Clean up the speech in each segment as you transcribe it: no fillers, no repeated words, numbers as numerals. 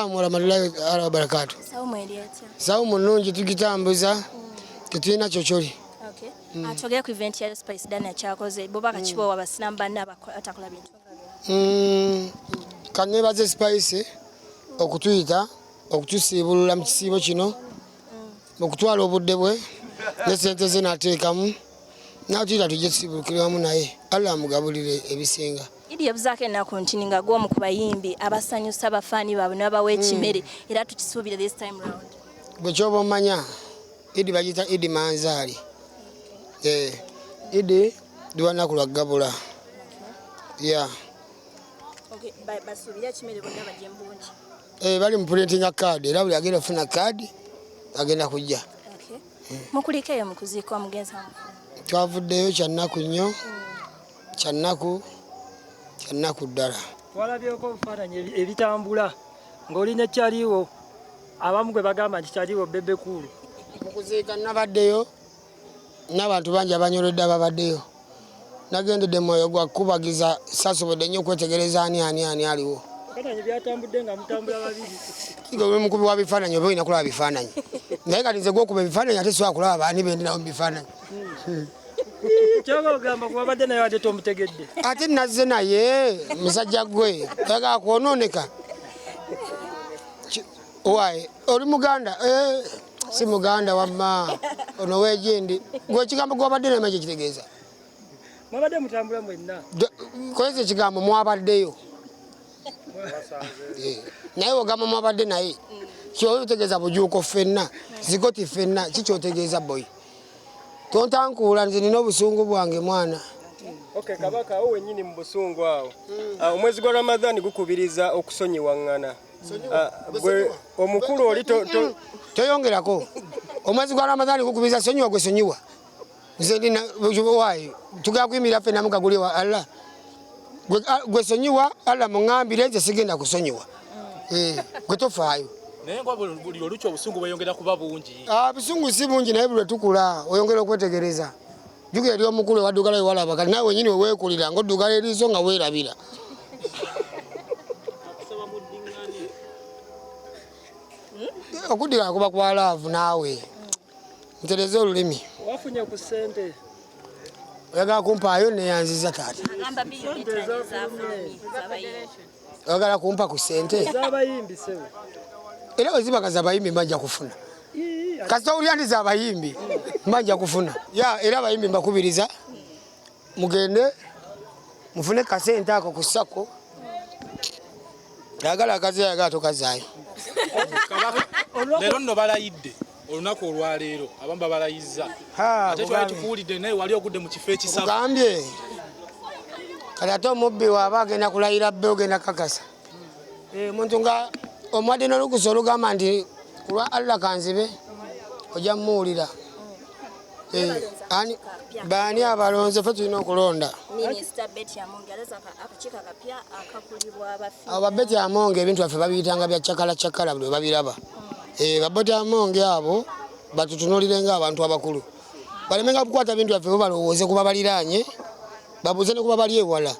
Warahmatullahi wabarakatu. Saumu nnungi tugitambuza, tetulina kyokyoli. Twogere ku event ya Spice Dana kyakoze bo bakakibowa abasiraamu banne abatakola bintu. Kanebaze Spice okutuyita, okutusiibulula mu kisiibo kino, okutwala obudde bwe ne sente ze n'ateekamu n'atuyita tujje tusiibulukire wamu naye. Allah amugabulire ebisinga. Idi yabuzaako ennaku nti nga gw'omu ku bayimbi abasanyusa abafaani baabwe n'abawa ekimere, era tukisuubire this time round. Gwe kyoba omanya Idi bagiyita Idi Manzaali. Idi luba lunaku lwa ggabula. Yeah. Okay, basuubire ekimere bonna bajje mu bungi. Bali mu printinga card, era buli agenda okufuna card agenda kujja. Okay. Mukuliko eyo mu kuziika omugenzi wammwe? Twavuddeyo kya nnaku nnyo, kya nnaku, kya nnaku ddala. Twalabyeko ebifaananyi ebitambula ng'oli ne kyaliwo, abamu gwe bagamba nti kyaliwo Bebe Cool. Mu kuziika nabaddeyo n'abantu bangi abanyoledde ababaddeyo. Nagendedde mwoyo gwa kukubagiza, saasobodde nnyo okwetegereza ani ani ani aliwo. Ebifaananyi byatambudde nga mutambula babiri. Nga oli mukubi wa bifaananyi oba olina kulaba bifaananyi. Naye kati nze gw'okuba ebifaananyi ate sobola kulaba baani bendi nabo mu bifaananyi. Ky'oba ogamba kuba badde naye ate tomutegedde. Ate nazze naye musajja gwe oyagala kwonooneka. Why? Oli Muganda? Si Muganda wamma. Ono weegindi. Gwe ekigambo gw'obadde naye manyi kye kitegeeza. Mwabadde mutambula mwenna. Kozesa ekigambo mwabaddeyo. Naye ogamba mwabadde naye. Kyoba otegeeza bujuuko ffenna, zigoti ffenna, ki ky'otegeeza boy? Tontankuula nze nina obusungu bwange mwana. Okay, Kabaka awo wennyini mu busungu awo. Omwezi gwa Ramadhan gukubiriza okusonyiwaŋŋana. Gwe omukulu oli toyongerako. Omwezi gwa Ramadhan gukubiriza sonyiwa, gwe sonyiwa. Nze ndina waayi tugenda kuyimirira ffenna mu kaguli wa Allah. Gwe sonyiwa, Allah muŋŋambire nze sigenda kusonyiwa. Gwe tofaayo. Naye nga buli olukya obusungu bweyongera kuba bungi. Obusungu si bungi naye buli lwe tukula oyongera okwetegereza. Jjukira eri omukulu ewaddugala we walaba kati naawe wennyini we weekulira ng'oddugala eriiso nga weerabira. Okuddira kuba kwa laavu naawe. Ntereze olulimi. Wafunye ku ssente. Oyagala kumpaayo neyanziza taata. Agamba biliyoni ttaano ezafulumye z'abayimbi. Oyagala kumpa ku ssente? Z'abayimbi ssebo. Era bwe ziba nga z'abayimbi mba nja kufuna. Kasita owulira nti z'abayimbi mba nja kufuna. Ya, era abayimbi mbakubiriza mugende mufune kasente ako ku sacco. Ayagala akazaayo, ayagala tokazaayo. Leero nno balayidde olunaku olwaleero abamu babalayizza. Ate twali tukuwulidde naye wali ogudde mu kifo ekisaba. Kugambye kati ate omubbi waaba agenda kulayira bbe ogenda kakasa. Omuntu nga omuwadde n'olukusa olugamba nti ku lwa Allah kanzibe ojja mmuwulira. Baani abalonze? Ffe tulina okulonda. Minisita Betty Amonge aleza akakiiko akapya akakulibwa abafi. Abo ba Betty Amonge ebintu byaffe babiyitanga bya cakala cakala buli babiraba. Ba Betty Amonge abo batutunuulire ng'abantu abakulu. Balemenga kukwata bintu byaffe bo balowooze kuba baliraanye, babuuze ne kuba bali ewala.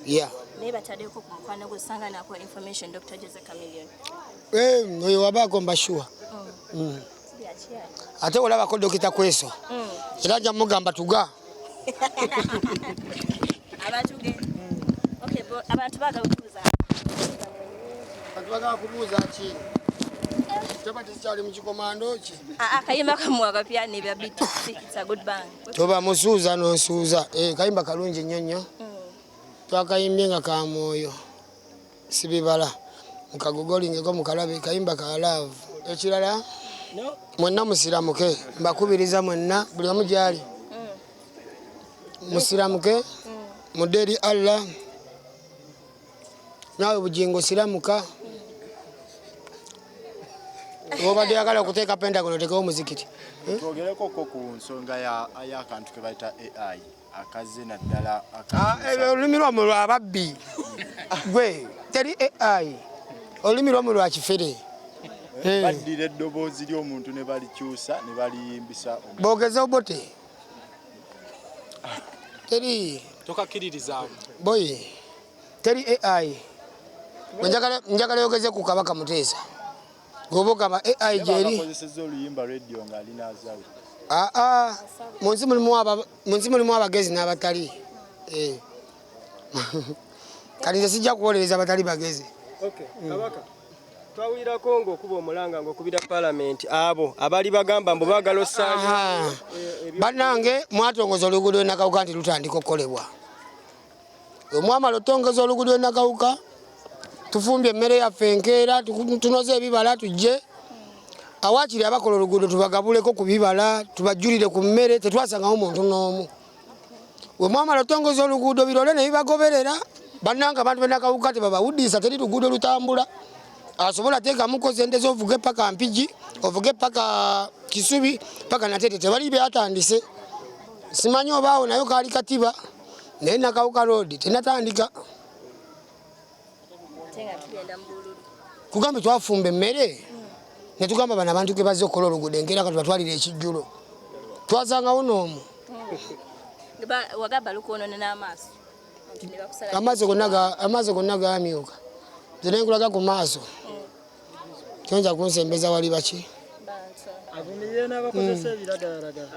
Yeah. Naye bataddeko ku mukwano gwe sanga nakuwa information Dr. Jose Chameleone. Oyo wabaako mba sure. Ate olabako Dokita Kweso. Era nja mugamba tuga. Abatuge. Okay, bo abantu baagala kubuuza. Abantu baagala kubuuza ki? Kyabadde kikyali mu kikomando ki? Akayimba kammwe akapya ne bya BTC, it's a good bang. Toba musuuza n'onsuuza. Kayimba kalungi nnyo nnyo. Twakayimbye nga ka mwoyo. Sibibala. Mukagogolingeko mukalabe kayimba ka love. Ekirala mwenna musiramuke, mbakubiriza mwenna buli omu gy'ali. Musiramuke, mudde eri Allah. Naawe Bugingo siramuka. Obadde oyagala okuteeka Pentagon otekewo omuzikiti. Twogereko ko ku nsonga y'akantu ke bayita AI akaze naddala Ebyo olulimi lwammwe lwa babbi. Gwe teri AI. Olulimi lwammwe lwa kifere. Baddira eddoboozi ly'omuntu ne balikyusa ne baliyimbisa omuntu. Boogeze obote. Teri. Tokakkiririzaamu. Boyi. Teri AI. Njagala yogeze ku Kabaka Muteesa. Goba ogamba AI gyeri. Akozesezza oluyimba radio ng'alina Azawi. Aa, mu nsi mulimu abagezi n'abatali. Eh. Kati nze sijja kuwolereza abatali bagezi. Okay, Kabaka. Twawulirako ng'okuba omulanga ng'okubira palamenti abo abali bagamba mbu baagala ossaanya. Bannange mwatongoza oluguudo lw'e Nakawuka nti lutandika okukolebwa. Omwamala otongeza oluguudo lw'e Nakawuka, tufumbye emmere yaffe enkeera, tunoze ebibala tujje. Awaakiri abakola oluguudo tubagabuleko ku bibala, tubajjulire ku mmere, tetwasangawo muntu n'omu. We mwamala otongoza oluguudo birole ne bibagoberera, bannange abantu b'e Nakawuka tebabawuddisa, teri luguudo lutambula. Asobola teekamuko sente z'ovuge paka Mpigi, ovuge paka Kisubi, paka Natete, tebali byatandise. Simanyi obaawo nayo kaali katiba, naye Nakawuka Road tenatandika. Kugambe twafumba emmere ne tugamba bano abantu ke bazze okukola oluguudo enkeera katubatwalire ekijjulo. Twasangawo n'omu. Wagamba lukwonoona n'amaaso. Amaaso gonna gaamyuka. Nze ne nkulaga ku maaso. Toyinza kunsembeza wali baki? Avumirire n'abakozesa ebiragalalagala.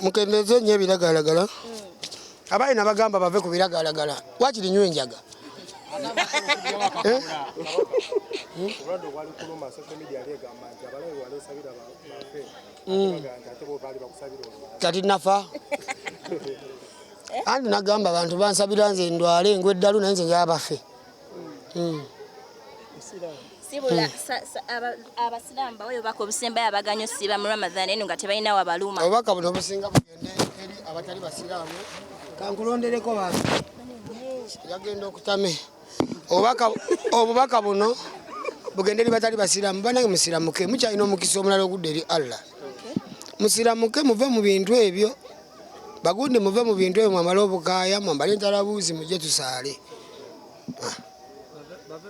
Mukendeeze nnyo ebiragalalagala. Abaali nabagamba bave ku biragalalagala. Waakiri nywa enjaga. Obulwadde obwali kuluma social media yali egamba nti abalabe wali osabira bafe. Kati nafa. Anti nagamba abantu bansabira nze ndwale engwe eddalu naye nze njagala bafe. Sibula abasiraamu baweyo baka obusembayo abaganya osiiba mu Ramadhan eno nga tebalina wabaluma. Obubaka buno obusinga bugende eri abatali basiraamu. Kankulondereko bantu. Yagenda okutame. Obubaka buno bugende eri batali basiraamu. Bannange musiramuke, mukyalina omukisa omulala ogudda eri Allah. Musiramuke muve mu bintu ebyo. Bagundi muve mu bintu ebyo, mwambale obukaaya, mwambale entalabuuzi mujje tusaale.